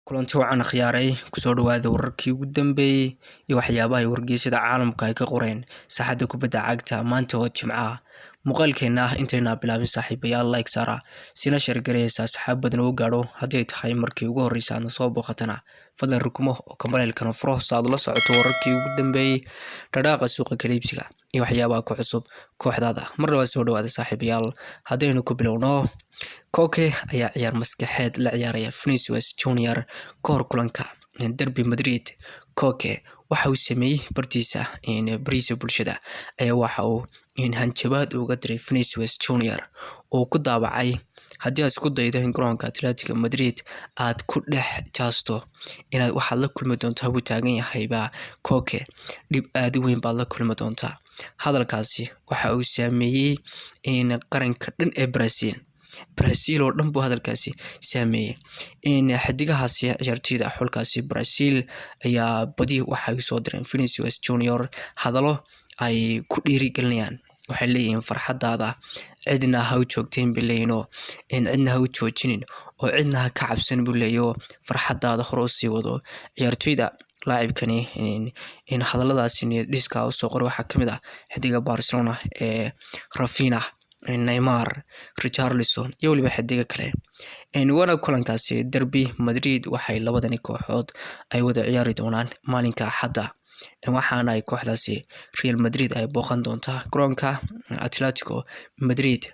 Kulanti wacan akhyaaray, kusoo dhawaada wararkii ugu dambeeyey iyo waxyaabaha ay wargeysyada caalamka ay ka qoreen saaxadda kubadda cagta maanta oo Jimco ah. Muuqaalkeena ah intaynaa bilaabin, saaxiibayaal, like saara, sina share gareysa asxaab badan oo gaadho. Haddii ay tahay markii ugu horreysay aadna soo booqatana, fadlan rukumo oo gambaleelkana furo si aad ula socoto wararkii ugu dambeeyey, dhadhaaqa suuqa kala iibsiga iyo waxyaabaha ku cusub kooxdaada. Mar labaad soo dhawaada, saaxiibayaal. Haddaynu ku bilowno, Koke ayaa ciyaar maskaxeed la ciyaaraya Vinicius Junior ka hor kulanka Derby Madrid. Koke waxa uu sameeyey bartiisa bariisa bulshada ayaa waxa uu hanjabaad uga diray Vinicius Junior oo ku daabacay: "Haddii aad isku daydo in garoonka Atletico Madrid aad ku dhex jaasto, inaad waxaad la kulmi doontaa," buu taagan yahayba Koke, "dhib aad u weyn baad la kulmi doontaa." Hadalkaasi waxa uu saameeyey qaranka dhan ee Brazil. Brazil oo dhan buu hadalkaasi saameeyey. Xidigahaasi ciyaartoyda xulkaasi Brazil ayaa badi waxay soo direen Vinicius Junior hadallo ay ku dhiirigelinayaan. Waxay leeyihiin: "Farxadaada cidna ha u joogteen," bay leeyihiin, oo "cidna ha u joojinin oo cidna ha ka cabsan," buu leeyahay, "farxadaada hore u sii wado." Ciyaartoyda laacibkani in hadalladaasi niyad dhiska usoo qoray waxaa kamid ah xidiga Barcelona ee Raphinha, Neymar, Richarlison iyo weliba xidiga kale. Waana kulankaasi Derby Madrid, waxay labadani kooxood ay wada ciyaari doonaan maalinka Axadda, waxaana ay kooxdaasi Real Madrid ay booqan doontaa garoonka Atletico Madrid.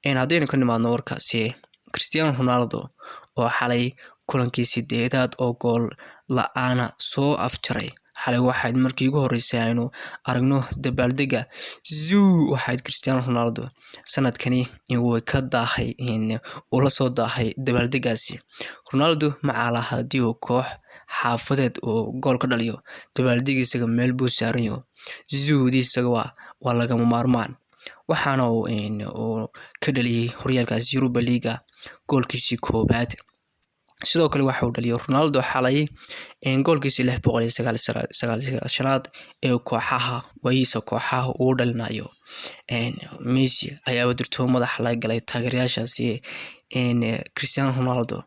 Haddaynu ka nimaadno warkaasi, Cristiano Ronaldo oo xalay kulankii sideedaad oo gool la-aana soo afjaray. Xalay waxayd markii ugu horeysay aynu aragno dabaaldega zoo. Waxayd Cristiano Ronaldo sanadkani way ka daahay, uu la soo daahay dabaaldegaasi. Ronaldo macaala haddii uu koox xaafadeed uu gool ka dhaliyo, dabaaldegiisaga meel buu saaranyaho, zuudiisaga waa lagama maarmaan. Waxaana uu ka dhaliyay horyaalkaasi Europa League goolkiisii koobaad. Sidoo kale waxa uu dhaliyay Ronaldo xalay goolkiisii 699aad ee kooxaha, waayihiisa kooxaha uu dhalinayo. Messi ayaaba dirtoo madaxa laga galay. Taageerayaashaasi Cristiano Ronaldo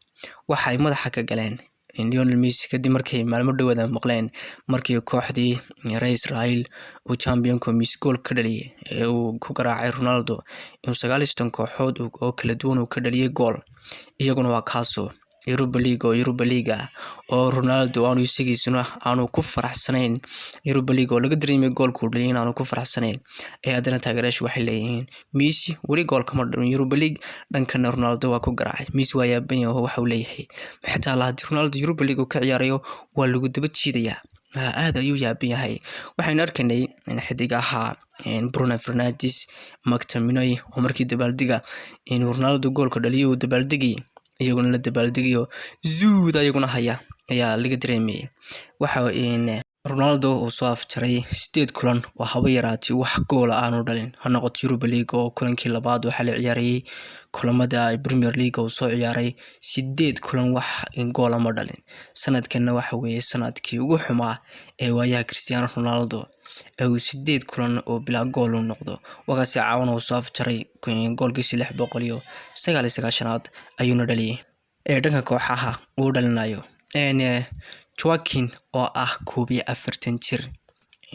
waxay madaxa ka galeen Lionel Messi kadib markay maalmo dhawaada maqleen markii kooxdii reer Israel uu championka Messi gool ka dhaliyay ee uu ku garaacay Ronaldo inuu 39 kooxood oo kala duwan uu ka dhaliyay gool. Iyaguna waa kaasoo Europa League oo Europa League ah oo Ronaldo aanu isagiisuna aanu ku faraxsanayn, Europa League oo laga dareemay goolkuu dhaliyay in aanu ku faraxsanayn, ee haddana taageerayaashu waxay leeyihiin Messi weli gool kama dhalin Europa League, dhankana Ronaldo waa ku garaacay. Messi waa yaaban yahay oo waxa uu leeyahay: "Xitaa la haddii Ronaldo Europa League uu ka ciyaarayo, waa lagu daba jiidayaa." Aad ayuu yaaban yahay. Waxaynu arkaynay xidigaha Bruno Fernandes, McTominay oo markii dabaaldega inuu Ronaldo goolka dhaliyo uu dabaaldegay, iyaguna la dabaaldegayo, zuuda iyaguna haya ayaa laga dareemayay. Waxa Ronaldo uu soo afjaray 8 kulan oo haba yaraatay wax goola aanu dhalin, ha noqoto Europa League oo kulankii labaad waxaa la ciyaarayay, kulamada Premier League uu soo ciyaaray, 8 kulan wax goola ma dhalin. Sanadkanna waxa weeye sanadkii ugu xumaa ee waayaha Cristiano Ronaldo ee uu 8 kulan oo bilaa gool uu noqdo. Wakaasi caawan uu soo afjaray, goolkiisii 699aad ayuuna dhaliyay ee dhanka kooxaha uu dhalinayo. Joaquin oo ah 41 jir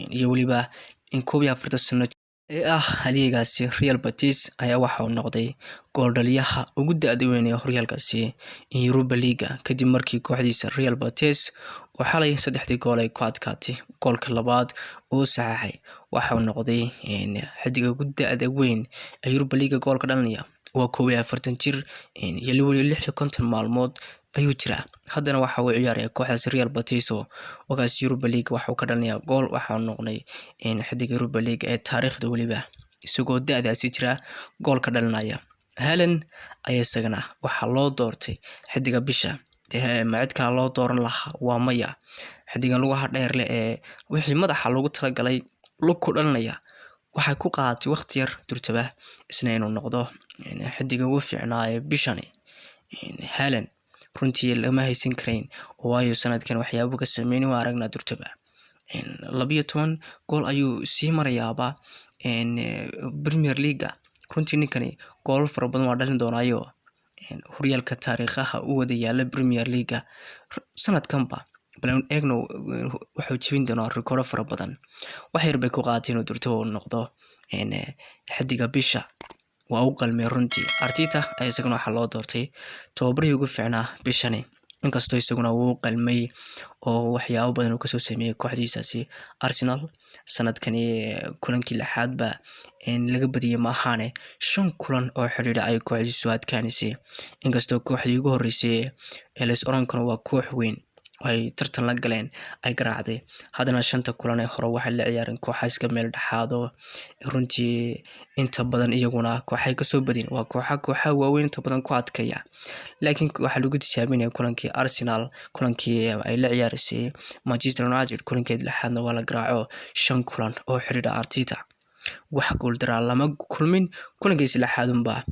iyo weliba 41 sano ee ah halyeeygaasi Real Betis ayaa waxa uu noqday gooldhaliyaha ugu da'da weyn ee horyaalkaasi Europa League, kadib markii kooxdiisa Real Betis oo xalay saddexdii gool ay ku adkaatay, goolka labaad uu saxeexay. Waxa uu noqday xidiga ugu da'da weyn ee Europa League goolka dhalinaya. Waa 41 jir iyo weli 56 maalmood ayuu jiraa. Haddana waxa uu ciyaaraya kooxdaasi Real Betis oo wakaas Europa League waxa uu ka dhalinayaa gool. Waxa uu noqday xidiga Europa League ee taariikhda weliba isagoo da'daasi jira gool ka dhalinaya. Haaland ayaa isagana waxaa loo doortay xidiga bisha. Ma cid kale loo dooran lahaa? Waa maya. Xidigan lugaha dheer leh ee wixii madaxa loogu talagalay lug ku dhalinaya, waxay ku qaadatay waqti yar durtaba isna inuu noqdo xidiga ugu fiicnaa ee bishani. Haaland runtii lama haysan karayn, waayo sanadkan waxyaabo ka sameyn waa aragnaa durtaba. 12 gool ayuu sii marayaaba Premier League. Runtii ninkani goolal fara badan waa dhalin doonaayo. Horyaalka taariikhaha u wada yaala Premier League sanadkanba bal eegno, wuxuu jebin doonaa rikooro fara badan. Wax yar bay ku qaadatay inuu durto uu noqdo xidiga bisha, waa u qalmay runtii. Arteta ayaa isaguna waxaa loo doortay tababarihii ugu fiicnaa bishani, inkastoo isaguna uu qalmay oo waxyaabo badan uu kasoo sameeyey kooxdiisaasi Arsenal sanadkani. Kulankii lixaad ba laga badiyey maahaane, 5 kulan oo xidhiidha ay kooxdiisu adkaanisay, inkastoo kooxdii ugu horeysay ee lays oran karo waa koox weyn ay tartan la galeen ay garaacday, haddana 5ta kulan ee hore waxay la ciyaareen kooxa iska meel dhexaado runtii. Inta badan iyaguna kooxay kasoo badin waa kooxa waaweyn inta badan ku adkaya, laakiin waxaa lagu tijaabinaya kulankii Arsenal, kulankii ay la ciyaarisay Manchester United, kulankeed lixaadna waa la garaaco. 5 kulan oo xidhiidha Arteta wax guuldaraa lama kulmin, kulankiisa lixaadunba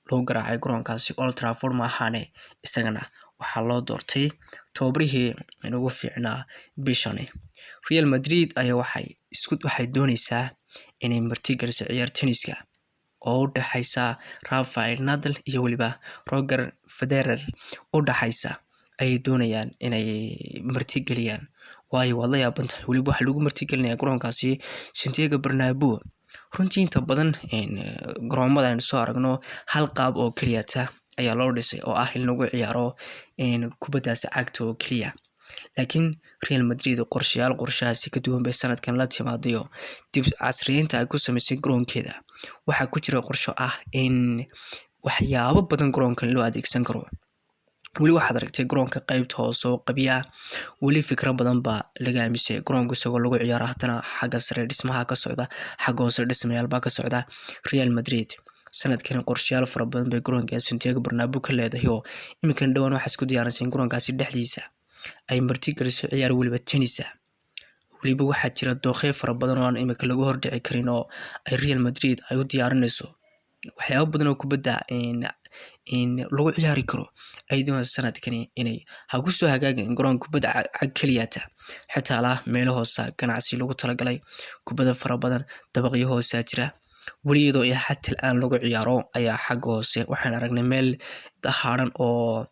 lagu garaacay garoonkaasi Old Trafford maahaane. Isagana waxaa loo doortay tababarihii ugu fiicnaa bishani. Real Madrid ayaa waxay dooneysaa inay martigeliso ciyaar tenniska oo u dhaxaysa Rafael Nadal iyo weliba Roger Federer u dhaxaysa ayay doonayaan inay martigeliyaan, waayo waad la yaabantahay. Weliba waxaa lagu martigelinayaa garoonkaasi Santiago Bernabeu. Runtii inta badan garoomada aynu soo aragno hal qaab oo keliyata ayaa loo dhisay, oo ah in lagu ciyaaro kubaddaasi cagta oo keliya, laakiin Real Madrid qorshayaal qorshahaasi ka duwan bay sanadkan la timaadayo. Dib casriyeynta ay ku sameysay garoonkeeda waxaa ku jira qorsho ah in waxyaabo badan garoonkan loo adeegsan karo. Weli waxaad aragtay garoonka qeybta hoose oo qabyaa, weli fikro badan baa laga aamisay garoonka isagoo lagu ciyaaro, haddana xagga sare dhismaha ka socda, xagga hoose dhismayaal baa ka socda. Real Madrid sanadkan qorshayaal fara badan bay garoonka Santiago Bernabeu ka leedahay, oo iminkan dhowaan waxaa isku diyaarinaysa in garoonkaasi dhexdiisa ay martigeliso ciyaar weliba tennis ah. Weliba waxaa jira dooqyo fara badan oo aan iminka lagu hordhici karin oo ay Real Madrid ay u diyaarinayso waxyaabo badan oo kubadda lagu ciyaari karo ay doonayso sanadkani inay ha ku soo hagaagin garoon kubadda cag keliyata, xitaa lah meelo hoosa ganacsi lagu talagalay kubada fara badan, dabaqyo hoosaa jira weli iyadoo xatal aan lagu ciyaaro ayaa xagga hoose waxaan aragnay meel dahaaran oo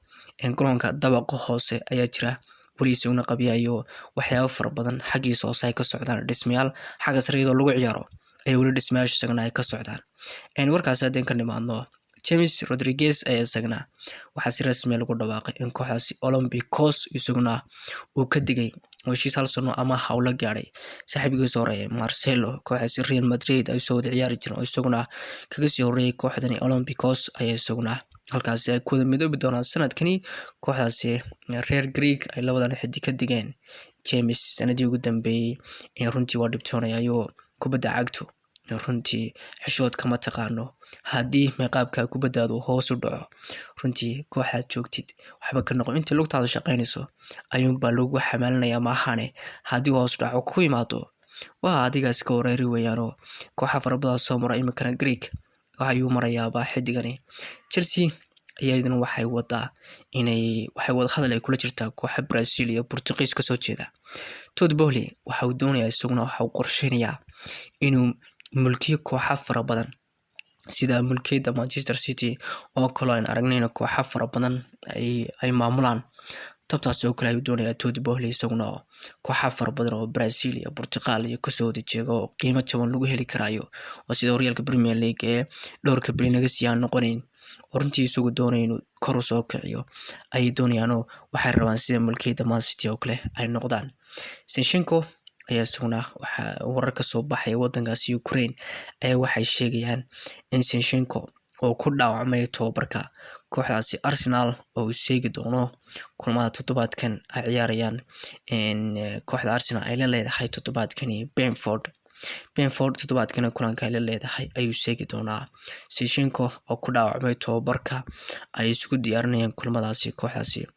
garoonka dabaqa hoose ayaa jira weli isaguna qabyayo waxyaabo fara badan xaggiisa hoose ay ka socdaan dhismayaal, xagga sare iyadoo lagu ciyaaro ayaa weli dhismayaasha isagana ay ka socdaan. Warkaasi haddeen ka nimaadno, James Rodriguez ayaa isagana waxaa si rasmi lagu dhawaaqay in kooxdaasi Olympiacos isaguna uu ka digay oo heshiis hal sano ama hawlo gaadhay saaxiibkiisa hore Marcelo, kooxdaasi Real Madrid ay soo wada ciyaari jireen oo isaguna kaga sii horreeyay kooxdani Olympiacos ayaa isaguna halkaasi ay ku wada midoobi doonaan sanadkani kooxdaasi reer Greek ay labadan xidig ka digeen. James sanadii ugu dambeeyey runtii waa dhibtoonayayo, kubadda cagtu runtii xishood kama taqaano. Haddii meeqaabka kubaddaadu hoos u dhaco, runtii kooxaad joogtid waxba ka noqon, inta lugtaadu shaqaynayso ayuunbaa lagu xamaalinayaa maahane, haddii hoos dhaco ku yimaado waa adiga iska wareeri weeyaanoo. Kooxa fara badan soo mara, iminkana Greek ayuu marayaaba xidigani. Chelsea iyaduna waxay wadaa inay waxay wada hadal ay kula jirtaa kooxa Brazil iyo Portuguese kasoo jeeda. Todd Boehly waxa uu doonayaa, isaguna waxa uu qorsheynayaa inuu mulkiyo kooxa fara badan, sida mulkiyadda Manchester City oo kaloo aan aragnayna kooxa fara badan ay maamulaan. Tabtaas oo kale ayuu doonayaa Todd Boehly isaguna, kooxa fara badan oo Brazil iyo Portugal iyo kasoo wada jeega oo qiimo jaban lagu heli karaayo, oo sida horyaalka Premier League ee dhowrka beri naga sii aan noqonayn, oo runtii isagu doonaya inuu kor u soo kiciyo ayay doonayaanoo waxay rabaan sida mulkiyadda Man City oo kale ay noqdaan. Zinchenko ayaa isaguna waxaa warar ka soo baxaya wadankaasi Ukraine ayaa waxay sheegayaan in Zinchenko oo ku dhaawacmay tababarka kooxdaasi Arsenal oo uu seegi doono kulamada toddobaadkan ay ciyaarayaan kooxda Arsenal ay la leedahay toddobaadkani Brentford. Brentford toddobaadkana kulanka ay la leedahay ayuu seegi doonaa Zinchenko oo ku dhaawacmay tababarka ay isugu diyaarinayaan kulamadaasi kooxdaasi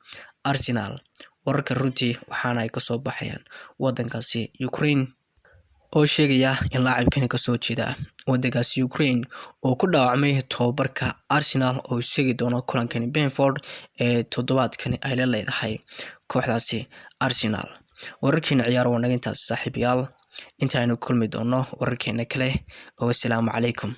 Arsenal. Wararka runtii waxaana ay kasoo baxayaan wadankaasi Ukraine oo sheegaya in laacibkani kasoo jeeda wadankaasi Ukraine oo ku dhaawacmay tababarka Arsenal oo seegi doono kulankani Brentford ee toddobaadkani ay la leedahay kooxdaasi Arsenal. Wararkeena ciyaar waa naga intaas, saaxiibayaal. Inta aynu kulmi doono wararkeena kale, wassalaamu calaykum.